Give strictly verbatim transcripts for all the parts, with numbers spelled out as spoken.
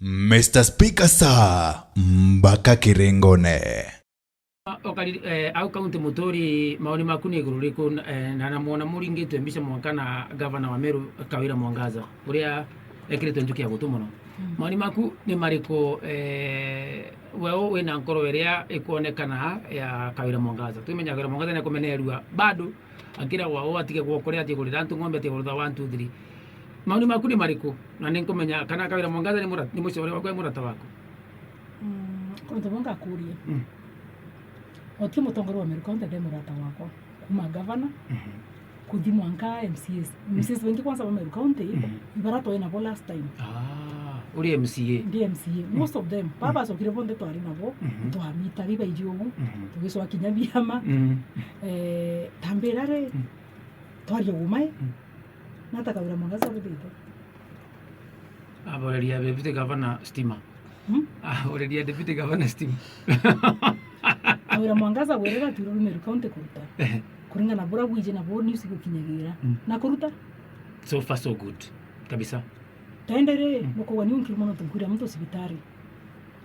Mister Speaker Sir, mbaka kirengone. Okari, eh, au kaunti Muturi, maoni maku ni iguru riku? Eh, na namwona muringitwe mbica mwanka na gavana wa Meru, Kawira Mwangaza, uria ekiritwe njuki ya gutu mono. Maoni maku ni mariku, eh, weu wina nkoro iria ikwonekana ya Kawira Mwangaza? Twimenya Kawira Mwangaza ni kumenerua bado, akira wa o atige gwokore, atige kurira antu ng'ombe, atige kurutha one, two, three. Maoni maku ni mariku? Na ni nkumenya kana Kawira Mwangaza ni mura-, ni mucore waku, e murata waku? Mm, kuntu buu ngakurie. Mm. Uti mutongoria wa Meru County nde murata wakwa. Kuma gavana, kuthi mwanka M C As. M C As baingi kwanza ba Meru County, ibara twari nabo last time. Ah, uri M C A? Ndi M C A. Most of them, baba bacokire bonthe twari nabo, twamita, ribaiji ugu, tugicoka kinya biama. Eh, tambira ri, twaria umai, nata Kawira Mwangaza buthite. Aboreria Deputy Governor stima. Hmm? Aboreria Deputy Governor stima. Kawira Mwangaza bwerera twirwe Meru County kuruta. Ehe. Kuringana na bura bwiji na buu news igukinyagira. Mm. Na kuruta? So far so good. Kabisa. Tende ri, mm, nukugwa ni unkiri mono tunkwira muntu cibitari.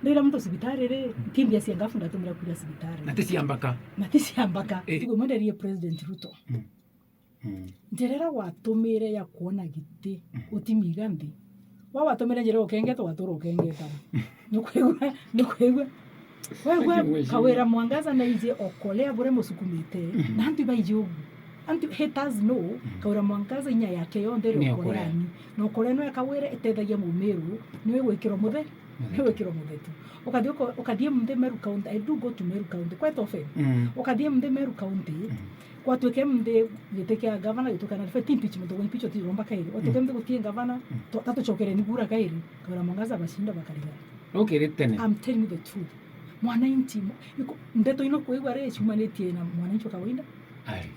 Ndira muntu cibitari ri, mm, timbia cia ngafu ndatumira kwira cibitari. Na ti cia mbaka. Na ti cia mbaka. Eh. Tigo mwenderie President Ruto. Mm. Mm. Njira iria watumire ya kwona giti, mm, utimiga nthi. Wa watumire njira ukengeta, watura ukengeta. Nukwigua? Nukwigua? Wegua, Kawira Mwangaza naije okorea buria musukumite, mm, na antu baije ugu. Antu haters no, mm, Kawira Mwangaza inya yake yonthe iri okoreani. Na okorea no ekawire etethagia mumiru, niwe gwikirwa muthe, niwe gwikirwa muthetu. Ukathi uko-, ukathie muthe Meru County, I do go to Meru County quite often. Mm. Ukathie muthe Meru County, mm. Gwatuike mthi giti kia gavana gituika na ti impeachment, impeach utiromba kairi. Gwatuike mthi gutie gavana, tatucokereni kura kairi. Kawira Mwangaza bashinda bakarigara. Ukiri tene. I'm telling you the truth. Mwananchi, mo-, iko-, ndeto ino kwigua ri ciumanitie na mwananchi wa kawaida. Ai.